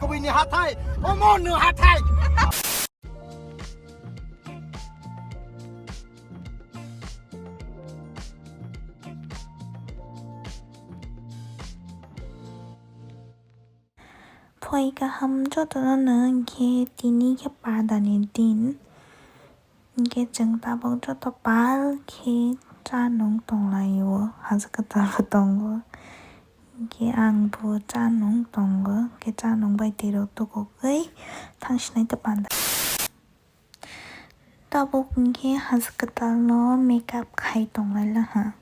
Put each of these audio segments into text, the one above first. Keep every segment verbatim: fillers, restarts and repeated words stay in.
Kubui ni hathai, omo no hathai. Phai kaham jotono no, hwnkhe tini khe padani din. Hwnkhe chwng tabuk joto pal khe cha nung tonglaio, haja kwtal bo tongo. Hwnkhe ang bo cha nung tongo, hwnkhe cha nung bai twi rok tukugwi thang sinai tei panda. Tabuk hwnkhe haja kwtal no makeup khai tonglai laha.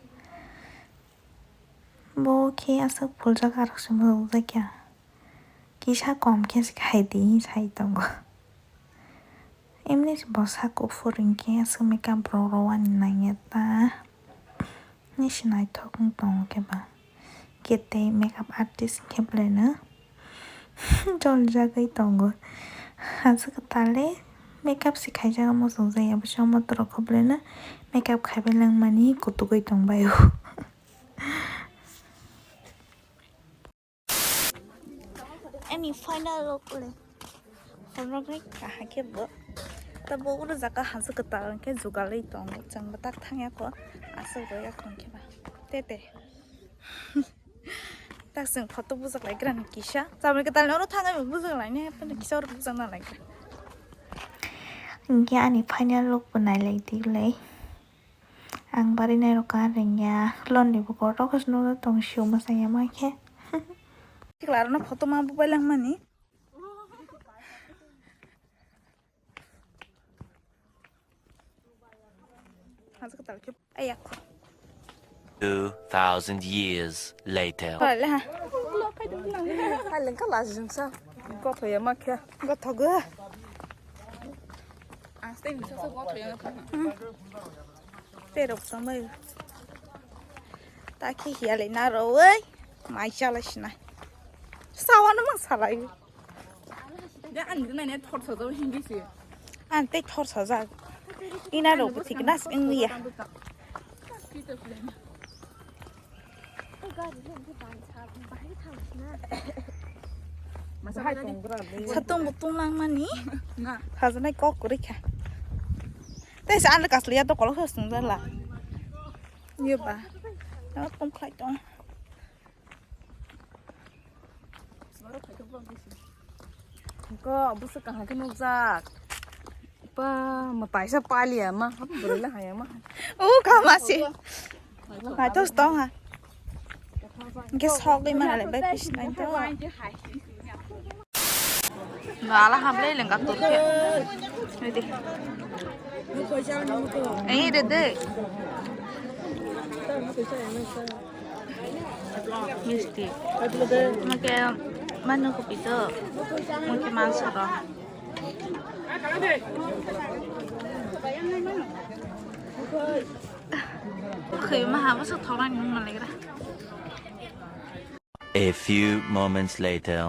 Bo khe aswk phuljak arok se mwnajak ya. Kisa kom khe se khai di sai tongo. Emni se bwsa kuphur hwnkhe aswk makeup rok rwani nangya ta. Nisi naithok wng tongo khe ba. Khe tei makeup artist khe belai no jolijagwi tongo. Aswk kwtal le makeup se khaijak muchungjak ya, bwsa motor rok khe belai no makeup khaibai langmani kutugwi tongbai o. Ani final look le. Horrok ni kaha khe bo. Ta bo uro jaka haja kwtal hwnkhe jugalwi tongo. Chwng bo tak thangya kho. Aswk rwya kho hwnkhe ba. Tete. Tak chwng photo bujak lai gra ni kisa. Chamri kwtal ni oro thangwi bo bujak lai ni. Kisa oro bujak na lai gra. Hwnkhe ani final look bo nai lai di le. Ang bari nairok ka rengya, lonely bo kotor khe se nukjak tong sio mwsang ya ma khe. Tikla rok no photo ma bubai langmani. Haja kwtal khe, ai yakho. Two thousand years later. Phalai le ha. Phalai le ka lajing sa. Gotho ya ma khe. Gotho go. Ang stay ni sa gotho ya ma khe. Terok tongbai. Ta khe hiya le na ro oi. Mai chala sina. Sawa no mang salai. Ya ang ni nai thor sa jao hindi si. Ang te thor sa ja. Ina ro thik nas ing ya. Satung butung langmani. Hajanai kok kwrwi kha. Tei sa ano kasliya to kolok sa sung jala. Ye ba. Ano tong khlai tong. Ko busu kaham ke nukjak. Pa, ma paisa palia ma, apa beri lah ya ma. Oh, kama sih. Nah, terus tong ha. Hwnkhe sogwi manale bai pisinai to. Gala hablai lengka turkhe. Ready. Ei, ready. Misti. Mungkin mana kopi tu? Mungkin masuk roh. Khuyma habo se thorani nung nalegra. A few moments later.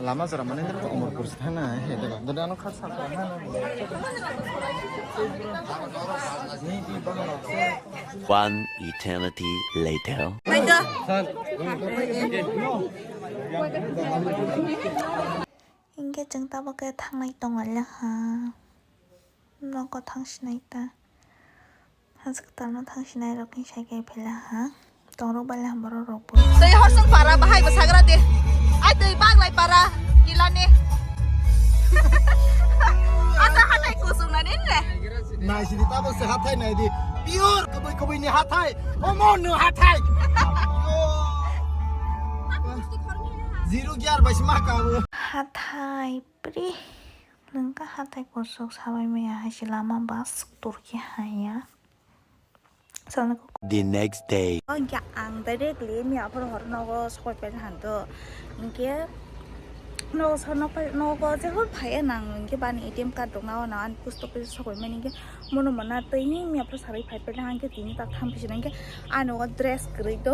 Lama jora mane dero Omorpur se thangna hai deba. Dada ano kha sa. One eternity later. Hingke chwng tabuk khe thanglai tongo le ha. Nogo thang sinai ta. Hajwk talno thang sinai rok ni sai kai phela ha. Tongrok bai le ha borok rok bo. Tei horsong para bahai bo sagra de. Ai tei bag lai para kilane. Asa hatai kusung na nin le. Nai sini tabo se hatai nai di. Pure kubui kubui ni hatai. Omo no hatai. Zero gear bai sima ka bo. Hatai pri. Nungka hatai kusuk sabai maya hai se lama bus turki haya. The next day. Hwnkhe ang directly miya phuru hor nogo sokoi pai han to. Hwnkhe nogo sokoi nogo je hor phai nang hwnkhe bani A T M card rok nao na ani post office sokoi mani hwnkhe mono mona twi miya phuru sabai phai pai hwnkhe tini tak tham phi hwnkhe ani nogo dress kwrwi to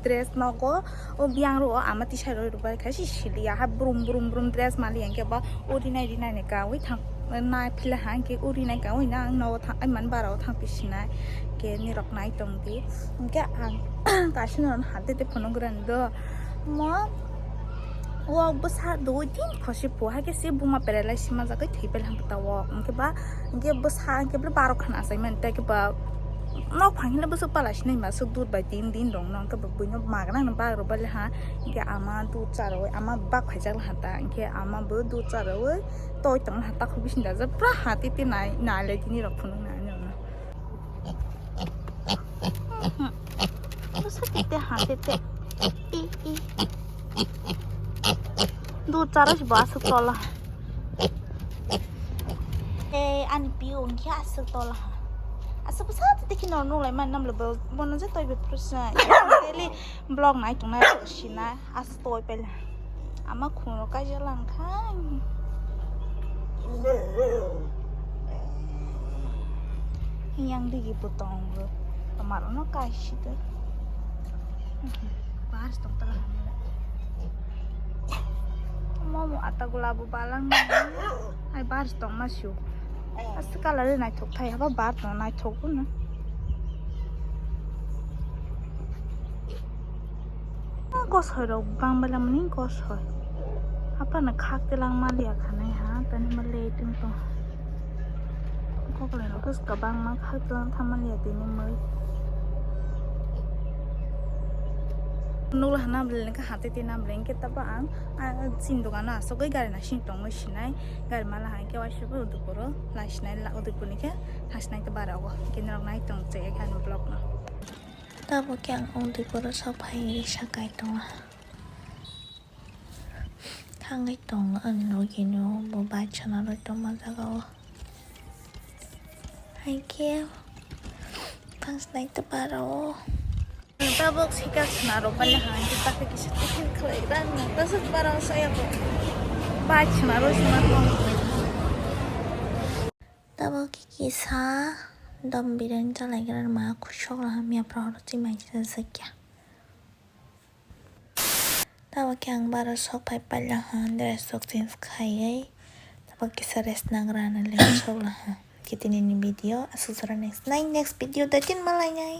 dress nogo o biyang ro ama tisai roi rwbai kha si sili ya ha brum brum brum dress mali hwnkhe ba o rinai rinai ni kawi thang. Nai phila hangke uri nai ka oi na ang no thang ai man bara o thang pisinai ke ni rok nai tong di hingke ang kaisa no hante te phunuk rani do mo wok bwsa do din khosi po hake se buma perelai sima jagai thwi pai hang ta wok hingke ba hingke bwsa hingke bwle baro khana asai man te ke ba nok phang hile bwswk pala sinai ma swk dud bai tin din rong no hingke ba buino magna no bag rok bale ha hingke ama dud cha rwi ama bak phaijak ha ta hingke ama bo dud cha rwi. Toi tong ha takhuk bising da je pura ha tete nai nai le tini rok phunuk nai ani rok no. Bwsa tete ha tete. I i. Du chara si bo aswk tola. Ei ani piu wngkhe aswk tola. Aswk bwsa tete kheno nung lai man nam le bo bono je toi be phuru sinai. Daily vlog nai tong nai sinai. Aswk toi pela. Ama khungo kaisa langkha. Yang digi bo tongo. Tomarono kaisi de. Bahar tong tala hamya. Momo ata gula bo balang. Ai bahar tong ma siu. Aswk colour naithok thai haba bahar tong naithok no. Gosoi rok bang belai mani gosoi. Apa na khak telang maliya khanai ha tani ma le tong tong. Kokle rok bwska bang ma khak telang tha maliya tini mui. Nukla hana bele ka hate tina bele ke taba ang sin dogano asogoi gari na sin tongoi sinai gari mala hai ke waisa bo udukuro lai sinai la udukuni ke thasnai ta bara ogo kinrok nai tong che kan vlog no. Tabuk khe ang o dui borok sok phai risa kai tongo. Thangwi tongo ani logi no bo bike sana rwi tongma jaga o. Hai khe thang snai ta bara o. Tabuk sika sna rok bale hai khe ta khe kisa tiffin khlai gra no ta sok bara o saya ko. Bike sana rwi sna tong. Tabuk khe kisa dom biryani chalai gra ma khusok la hamya phra horo chimai sa sakya. Tabuk khe ang bara sok phai pailak ha, dress rok change khaiwi. Tabuk kisa rest nagra hinwi le sok la ha. Khe tini ni video aswk jora next nai next video da tin malai nai.